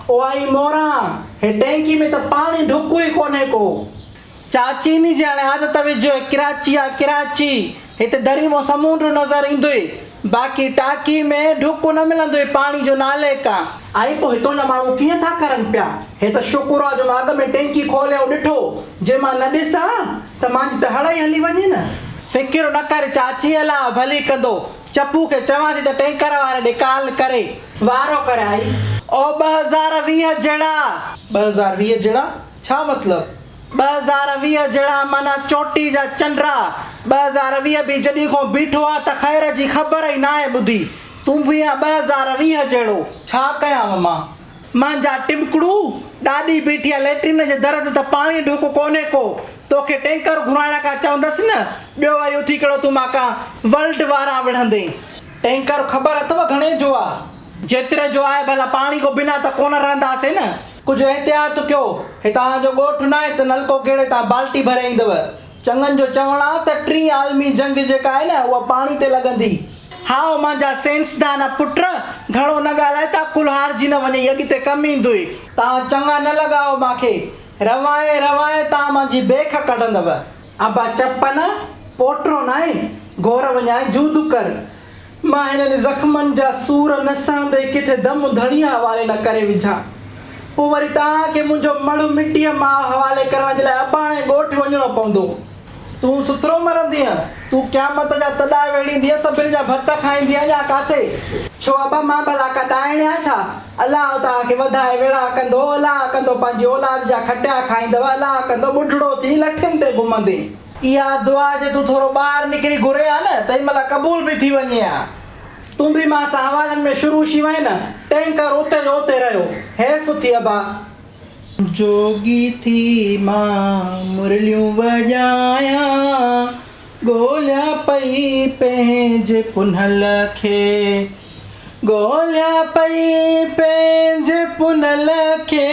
او آئي موران، هي ٽينڪي ۾ ته پاڻي ڍڪ ئي ڪونهي ڪو. چاچي انهي جي هاڻي عادت وجهيو هي ڪراچي آ ڪراچي، هتي دري مان سمونڊ نظر ايندوئي، باقي ٽاڪي ۾ ڍڪ نه ملندوئي پاڻي جو نالي ڪان. آئي پوء هتون جا ماڻهو ڪيئن ٿا ڪرن پيا، هي ته شڪر آ جو مان اڳ ۾ ٽينڪي کولي ۽ ڏٺو، جي مان نه ڏسان ته مانجي ته هڙ ئي هلي وڃي نه. فڪر نه ڪر چاچي الله ڀلي ڪندو، چپو کي چوان ٿي ته ٽينڪر واري ڏي ڪال ڪري. وارو ڪرائي. او 2020 جهڙا. 2020 جهڙا؟ ڇا مطلب؟ 2020 جهڙا معنيٰ چوٽي جا چنڊا. 2020 به جڏهن کان بيٺو آ ته خير جي خبر ئي ناهي ٻڌي. تون به آن 2020 جهڙو. ڇا ڪيانء مان؟ مانجا ٽمڪڙو، ڏاڏي بيٺي آ ليٽرين جي در تي ته پاڻي ڍوڪ ڪونهي ڪو. توکي ٽينڪر گهرائڻ کان چوندس نه، ٻيو وري اٿي ڪهڙو تون مان ڪان ورلڊ واران وڙهندين. ٽينڪر خبر اٿئو گهڻي جو آ؟ جيتري جو آهي ڀلا پاڻي کان بنا ته ڪونه رهنداسين نه. ڪجهه احتياط ڪيو، هي توهان جو ڳوٺ ناهي ته نلڪو گيڙي تان بالٽي ڀري ايندؤ. چڱن جو چوڻ آ ته ٽين عالمي جنگ جيڪا آهي نه اها پاڻي تي لڳندي. هائو مانجا سينسدان پٽ، گهڻو نه ڳالهاء ته عقل هارجي نه وڃئي، اڳتي ڪم ايندوئي. توهان چڱا نه لڳاء مانکي، روانء روانء توهان مانجي بيک ڪڍندؤ. ابا چپ نه، پوٽرو ناهي، گهور وڃانء جود ڪر. مان هنن زخمن جا سور نه سهندي ڪٿي دم ڌڻيء حوالي نه ڪري وجهان. پوء وري توهان کي منهنجو مڙهه مٽيء ماء حوالي ڪرڻ جي لاء اباڻي ڳوٺ وڃڻو پوندو. تون سٿرو مرندينء، تون قيامت جا تڏا ويڙهيندينء، سڀني جا ڀت کائيندينء، اڃا ڪاٿي؟ ڇو ابا، مان ڀلا ڪا ڏائڻ آهيان ڇا؟ الله توهان کي وڌائي ويڙها ڪندو، الله ڪندو پنهنجي اولاد جا کٽيا کائيندؤ، الله ڪندو ٻڍڙو ٿي لٺين تي گهمندين. اها دعا جي تون ٿورو ٻاهر نڪري گهرين ها نه ته هن مهل قبول به ٿي وڃي ها. تون به مان سان حوالن ۾ شروع شي وئين نه، ٽينڪر اتي جو اتي رهيو. حيف ٿي ابا. جوڳي ٿي مان مرليون وڄايان، ڳوليان پئي پنهنجي پنهل کي، ڳوليان پئي پنهنجي پنهل کي.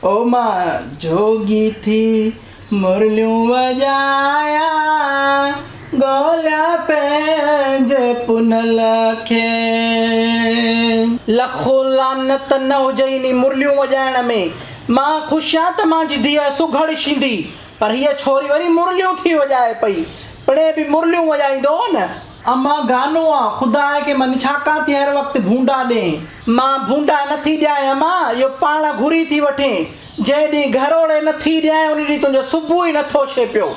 او مان جوڳي ٿي مرليون وڄايان، ڳوليان پنهنجي پنهل کي. لک لعنت نه هجئي انهي مرليون وڄائڻ ۾. مان خوش آهيان ته مانجي ڌيء سگهڙ شيندي، پر هيء ڇوري وري مرليون ٿي وڄائي پئي. پڻهين به مرليون وڄائيندو هو نه. امان گانو آ، خدا کي من ڇاڪان ٿي هر وقت ڀونڊا ڏين. مان ڀونڊا نه ٿي ڏيانء امان، اهو پاڻ گهري ٿي وٺين. جنهن ڏينهن گهروڙي نه ٿي ڏيانء ان ڏينهن تنهنجو صبح ئي نه ٿو ڇي پيو.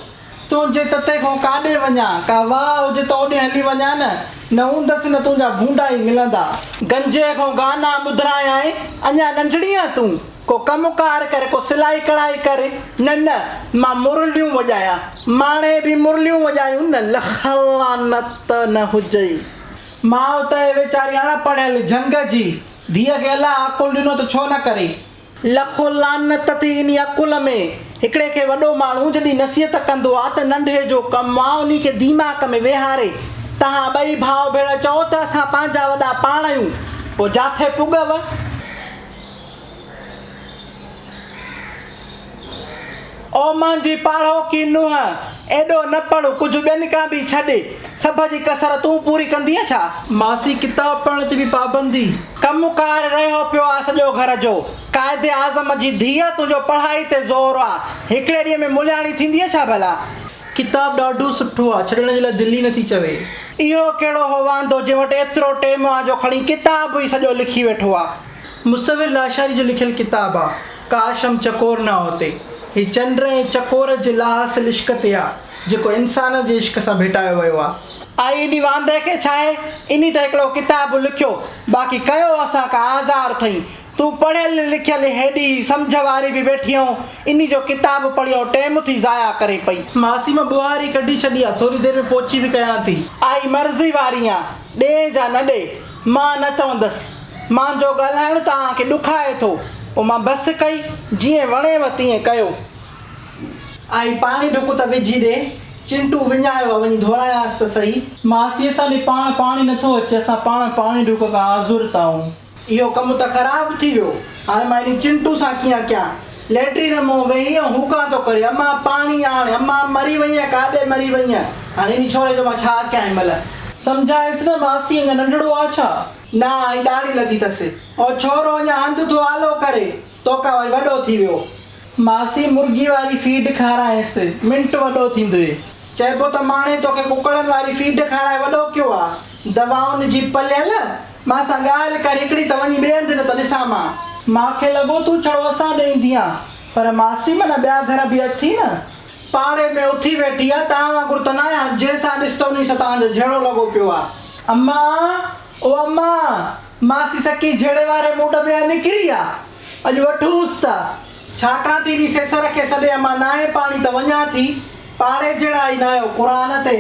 تنهنجي تتي کان ڪاڏي وڃان، ڪا واهه هجي ته اوڏي هلي وڃان نه، نه هوندس نه تنهنجا ڀونڊا ئي ملندا. گنجي کان گانا ٻڌرايانء، اڃا ننڍڙي آن تون، ڪو ڪم ڪار ڪر، ڪو سلائي ڪڙهائي ڪر. نه نه، مان مرليون وڄايان. ماڻهي به مرليون وڄايون نه، لک لعنت نه هجئي. ماء ته ويچاري اڻ پڙهيل جهنگ جي، ڌيء کي الله عقل ڏنو ته ڇو نه ڪري. لک لعنت ٿي انهي عقل ۾. هڪڙي کي وڏو ماڻهو جڏهن نصيحت ڪندو آ ته ننڍي جو ڪم آ انهي کي ديماڪ ۾ ويهاري. تهان ٻئي ڀاء ڀيڻ چئو ته اسان پنهنجا وڏا پاڻ آهيون. پوء جاٿي پڳو. او مانجي پاڙهوڪي نونهن، ايڏو نه پڙهه، ڪجهه ٻين کان به ڇڏ، سڀ جي ڪسر تون پوري ڪندينء ڇا؟ ماسي ڪتاب پڙهڻ تي به پابندي. ڪم ڪار رهيو پيو آ سڄو گهر جو. قائد اعظم جي ڌيء، تنهنجو پڙهائي تي زور آ. هڪڙي ڏينهن ۾ ملياڻي ٿيندينء ڇا ڀلا؟ ڪتاب ڏاڍو سٺو آ، ڇڏڻ جي لاء دل ئي نٿي چوي. اهو ڪهڙو هو واندو، جنهن وٽ ايترو ٽيم آ جو کڻي ڪتاب ئي سڄو لکي ويٺو آ. مصور لاشاري جو لکيل ڪتاب آ، ڪاش هم چڪور نه هوتي. هي چنڊ ۽ چڪور جي لاحاصل عشق تي آ، جيڪو انسان جي عشق سان ڀيٽايو ويو آ. آئي انهي واندي کي ڇاهي، انهي ته هڪڙو ڪتاب لکيو، باقي ڪيو اسان ڪا آزار ٿئين. تون پڙهيل لکيل هيڏي سمجهه واري به ويٺي آهون، انهي جو ڪتاب پڙهي آئون ٽيم ٿي ضايع ڪرين پئي. ماسي مان ٻوهاري ڪڍي ڇڏي آ، ٿوري دير ۾ پوچي به ڪيان ٿي. آئي مرضي واري آن، ڏي جا نه ڏي، مان نه چوندس. مانجو ڳالهائڻ توهان کي ڏکائي ٿو، پوء مان بس ڪئي، جيئن وڻيو تيئن ڪيو. آئي پاڻي ڍڪ ته وجهي ڏي، چنٽو وڃايو آ، وڃي ڌورايانس ته سهي. ماسي اسان ڏي پاڻ پاڻي نٿو اچي، اسان پاڻ پاڻي ڍڪ کان آزر ته آهون. اهو ڪم ته خراب ٿي ويو، هاڻي مان انهي چنٽو سان ڪيئن ڪيان؟ ليٽرين مان ويهي ۽ هوڪان ٿو ڪري، امان پاڻي آڻ، امان مري وئين ڪاڏي مري وئين. هاڻي انهي ڇوري جو مان ڇا ڪيان هن مهل. سمجهائينس نه ماسي اڃا ننڍڙو آ ڇا؟ نه هي ڏاڙهي لٿي ٿس. او ڇورو اڃا هنڌ ٿو آلو ڪري، توکان وري وڏو ٿي ويو. ماسي مرغي واري فيڊ کارائينس، منٽ وڏو ٿيندوئي. چئبو ته ماڻهين توکي ڪڪڙن واري فيڊ کارائي وڏو ڪيو آ. دوائن جي پليل، مان سان ڳالهه ڪر هڪڙي ته وڃي ٻئي هنڌ نه ته ڏسان مان. مان کي لڳو تون ڇڙو اسان ڏي ايندينء، پر ماسي معنيٰ ٻيا گهر به اٿي نه. پاڙي ۾ اٿي ويٺي آ، توهان وانگر ته ناهيان، جنهن سان ڏس ته انهي سان توهان جو جهيڙو لڳو پيو آ. اما، او اما، ماسي سڪي جهيڙي واري موڊ ۾ آ نڪري آ، اڄ وٺونس ته. ڇاڪان ٿي ني سيسر کي سڏي اما ناهي پاڻي ته وڃان ٿي، پاڙي جهڙا ئي ناهيو قرآن تي.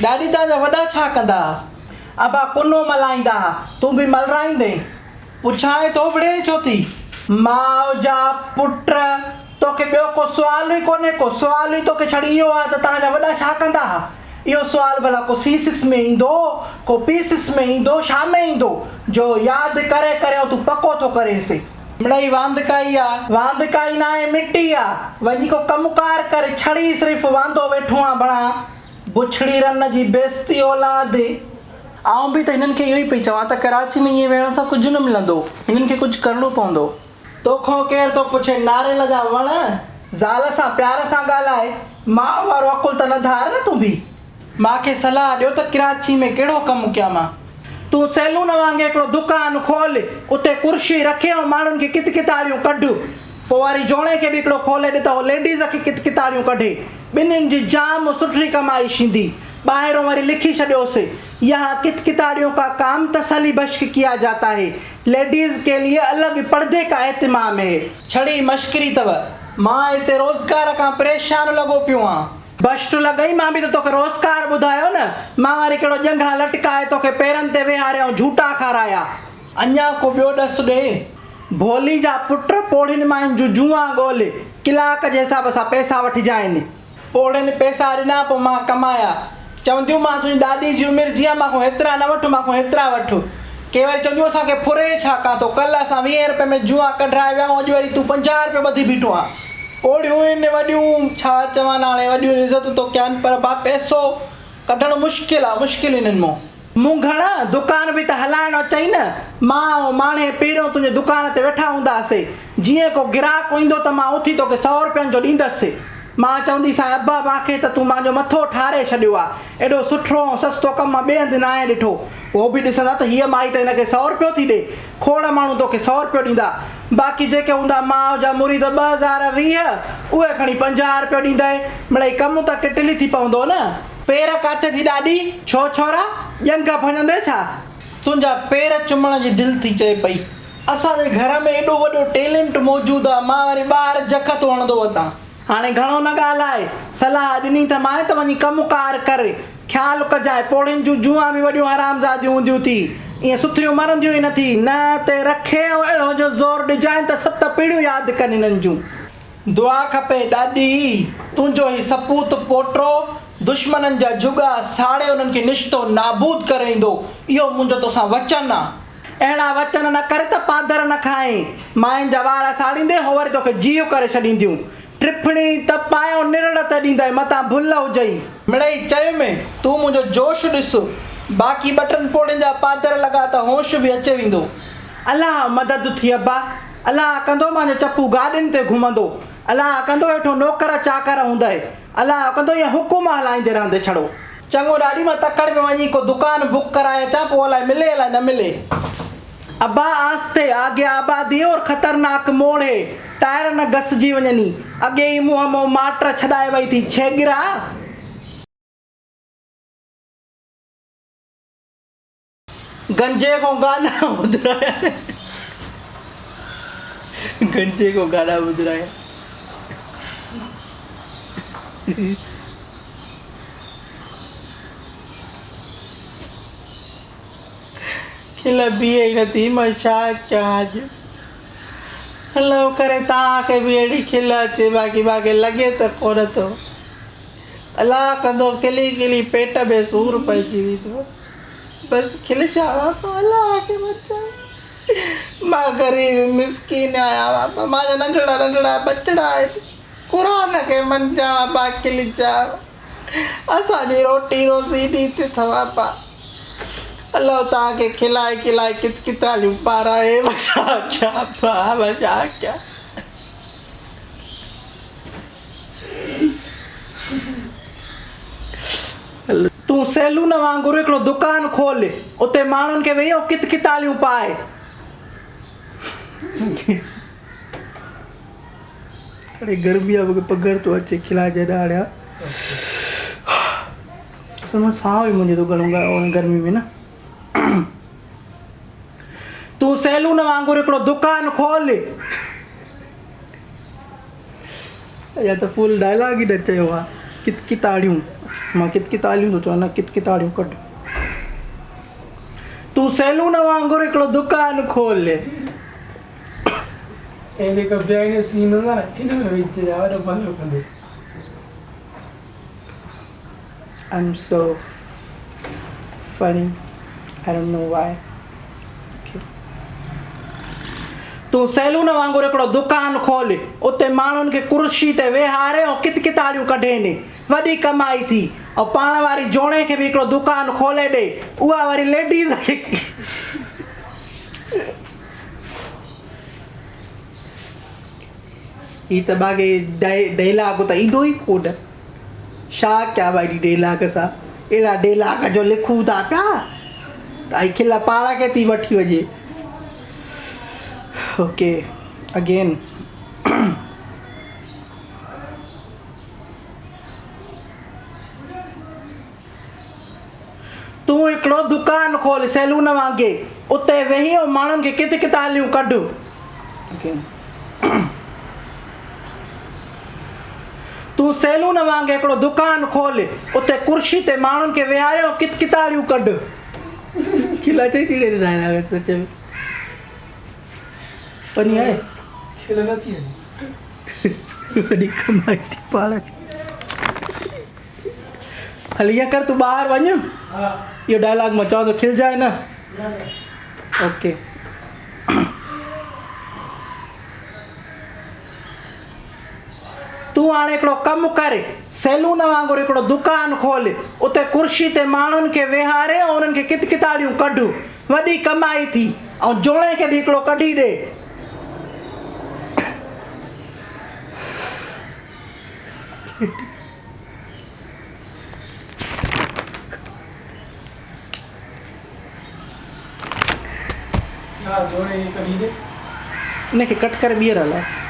ڏاڏي توهان جا وڏا ڇا ڪندا ها؟ ابا ڪنو ملائيندا ها، تون به ملرائيندين؟ پڇانء ٿو وڙهين ڇو ٿي؟ ماء جا پٽ، توکي ٻيو ڪو سوال ئي ڪونهي ڪو؟ سوال ئي توکي ڇڙي اهو آهي ته توهان جا وڏا ڇا ڪندا ها؟ اهو سوال ڀلا ڪو سيسس ۾ ايندو، ڪو پيسس ۾ ايندو، ڇا ۾ ايندو، جو ياد ڪري ڪري ۽ تون پڪو ٿو ڪرينس. مڙئي واندڪائي آ. واندڪائي ناهي مٽي آ. وڃي ڪو ڪم ڪار ڪر، ڇڙي صرف واندو ويٺو آن بڻا. بڇڙي رن جي بيستي اولاد. آئون به ته هنن کي اهو ئي پئي چوان ته ڪراچي ۾ ائين ويهڻ سان ڪجهه نه ملندو، هنن کي ڪجهه ڪرڻو پوندو. توکان ڪير ٿو پڇي ناريل جا وڻ. زال سان پيار سان ڳالهاء، ماء وارو عقل ته نه ڌار نه تون به. مان کي صلاح ڏيو ته ڪراچي ۾ ڪهڙو ڪم ڪيان مان. تون سيلون وانگي هڪڙو دڪان کول، اتي ڪرشي رکي ۽ ماڻهن کي ڪت ڪتاڙيون ڪڍ. پوء وري جوڻي کي به هڪڙو کولي ڏي ته هو ليڊيز کي ڪت ڪتاڙيون ڪڍي. ٻنهين جي جام سٺي ڪمائي شيندي. ٻاهرون وري لکي ڇڏيوس، يهان ڪت ڪتاڙيون ڪا ڪام تسلي بخش ڪيا جاتا هي. ليڊيز ڪي ليي الڳ پڙدي ڪا اهتمام هي. ڇڙي مشڪري اٿو. مان هتي روزگار کان پريشان لڳو پيو آن. بشٽ لڳئي، مان به ته توکي روزگار ٻڌايو نه. مان وري ڪهڙو ڄنگها لٽڪائي توکي پيرن تي ويهاري ۽ جهوٽا کارايا. اڃا ڪو ٻيو ڏس ڏي. ڀولي جا پٽ، پوڙهين ماين جون جوئان ڳول، ڪلاڪ جي حساب سان پئسا وٺجانء. پوڙهين پئسا ڏنا، پوء مان ڪمايا. چونديون مان تنهنجي ڏاڏي جي عمر جيان مان کان هيترا نه وٺ، مان کان هيترا وٺ. ڪي وري چونديون اسان کي ڦرين ڇا ڪان ٿو، ڪلهه اسان ويهين رپين ۾ جوئان ڪڍرائي ويا آهيون، اڄ وري تون 50 رپيا ٻڌي بيٺو آن. پوڙهيون آهن وڏيون، ڇا چوان هاڻي وڏيون عزت ٿو ڪيان، پر با پئسو ڪڍڻ مشڪل آ، مشڪل هنن مون. مون گهڻا، دڪان به ته هلائڻ اچئي نه. مان ۽ ماڻهي پهريون تنهنجي دڪان تي ويٺا هونداسي. جيئن ڪو گراهڪ ايندو ته مان اٿي توکي سئو رپين جو ڏيندس. مان چونديسانء ابا مان کي ته تون مانجو مٿو ٺاري ڇڏيو آ. ايڏو سٺو ۽ سستو ڪم مان ٻئي هنڌ ناهي ڏٺو. هو به ڏسندا ته هيء مائي ته هن کي سئو رپيو ٿي ڏي. کوڙ ماڻهو توکي سئو رپيو ڏيندا. باقي جيڪي هوندا ماء جا مريد 2020 اهي کڻي 50 رپيو ڏيندئي. مڙئي ڪم ته ڪٽلي ٿي پوندو نه. پير ڪاٿي ٿي ڏاڏي؟ ڇو ڇورا، ڄنگهه ڀڃندي ڇا؟ تنهنجا پير چمڻ جي دل ٿي چئي پئي. اسان جي گهر ۾ ايڏو وڏو ٽيلنٽ موجود آ، مان وري ٻاهر جک ٿو هڻندو وتان. هاڻي گهڻو نه ڳالهاء. صلاح ڏني ته مانء ته وڃي ڪم ڪار ڪر. خيال ڪجانء، پوڙهين جون جوئان به وڏيون حرامزاديون هونديون ٿي. ائين سٿريون مرنديون ئي نه ٿي. ننهن تي رکي ۽ اهڙو جو زور ڏجانء ته ست پيڙهيون ياد ڪن هنن جون. دعا کپي ڏاڏي، تنهنجو هي سپوت پوٽو دشمنن جا جهڳا ساڙي انهن کي نشتو نابود ڪري ايندو، اهو منهنجو توسان وچن آ. اهڙا وچن نه ڪر ته پادر نه کائين، ماين جا وار ساڙيندين، هو وري توکي جيء ڪري ڇڏينديون. ٽڦڻي تپائي ۽ نرڙ تي ڏيندئي، متان ڀل هجئي. مڙئي چيم، تون منهنجو جوش ڏس، باقي ٻه ٽن پوڙهين جا پادر لڳا ته هوش به اچي ويندو. الله مدد ٿي ابا. الله ڪندو مانجو چپو گاڏين تي گهمندو. الله ڪندو هيٺو نوڪر چاڪر هوندئي. الله ڪندو ائين حڪم هلائيندي رهندي ڇڙو. چڱو ڏاڏي مان تڪڙ ۾ وڃي ڪو دڪان بڪ ڪرائي اچان پوء الائي ملي الائي نه ملي. ابا آهستي آگي آبادي اور خطرناڪ موڙ هي ٽائر نه گسجي وڃني. اڳي ئي منهن مون ماٽر ڇڏائي وئي ٿي ڇيڳرا. گنجي کان گانا ٻڌرايا گنجي کان گانا ٻڌرايا. کل بيهي ئي نٿي مان ڇا ڪيان اڄ. الله ڪري توهان کي به اهڙي کل اچي باقي مان کي لڳي ته ڪونه ٿو. الله ڪندو کلي کلي پيٽ ۾ سور پئجي ويندو. بس کل چاڙهان ٿو الله کي بچائي. مان غريب مسڪين آهيان بابا مان جا ننڍڙا ننڍڙا ٻچڙا آهن قرآن کي منجان بابا کلجان اسان جي روٽي روزي ڏي تي اٿو بابا الله توهان کي کلائي کلائي ڪت ڪتاليون پارائي مان ڇا ڪيان ڀاء مان ڇا ڪيان. تون سيلون وانگر هڪڙو دڪان کول، اتي ماڻهن کي ويهي ڪت ڪتاليون پاء. اڙي گرمي آ مونکي پگهر ٿو اچي کلائي جڏهن آڙيا اصل ۾ ساهه ئي منهنجو ٿو گهڻو گرمي ۾ نه. تون سيلون وانگر هڪڙو دڪان کول. يا ته فل ڊائلاگ ئي نه چيو آ ڪت ڪتاڙيون مان ڪت ڪتاليون ٿو چوان نه ڪت ڪتاڙيون ڪڍ تون سيلون وانگر هڪڙو دڪان کول. هي جيڪو بيهائينڊ the سين هوندو آ نه ان ۾ وجهجي وڏو مزو ڪندو. I'm so funny I don't know why تون سيلون وانگر هڪڙو دڪان کول، اتي ماڻهن کي ڪرسي تي ويهاري ۽ ڪت ڪتاڙيون ڪڍين، وڏي ڪمائي ٿي ۽ پاڻ واري جوڻي کي به هڪڙو دڪان کولي ڏي، اها وري ليڊيز کي. هي ته باقي ڊيلاگ ته ايندو ئي ڪونه. ڇا ڪيان ڀائي هن ڊيلاگ سان. اهڙا ڊيلاگ جو لکون ٿا پيا ته ۽ کل پاڻ کي ٿي وٺي وڃي. Okay again. تون هڪڙو دڪان کول سيلون وانگي اتي ويهي ۽ ماڻهن کي ڪت ڪتاليون ڪڍ. تون سيلون وانگي هڪڙو دڪان کول اتي ڪرسي تي ماڻهن کي ويهاري ۽ ڪت ڪتاليون ڪڍ. کل اچي ٿي ڙي ڊائلاگ سچ ۾ فني آهي. کل نه ٿي اچي. وڏي ڪمائي ٿي پاڻ کي. هل ائين ڪر تون ٻاهر وڃ اهو ڊائلاگ مان چوان ٿو کلجانء نه اوڪي تون هاڻي هڪڙو ڪم ڪر سيلون وانگر هڪڙو دڪان کول اتي ڪرسي تي ماڻهن کي ويهاري ۽ انهن کي ڪت ڪتاڙيون ڪڍ وڏي ڪمائي ٿي ۽ جوڻي کي به هڪڙو ڪڍي ڏي. ڇا جوڙي ڪڍي ڏي. ان کي ڪٽ ڪري ٻيهر هلاء.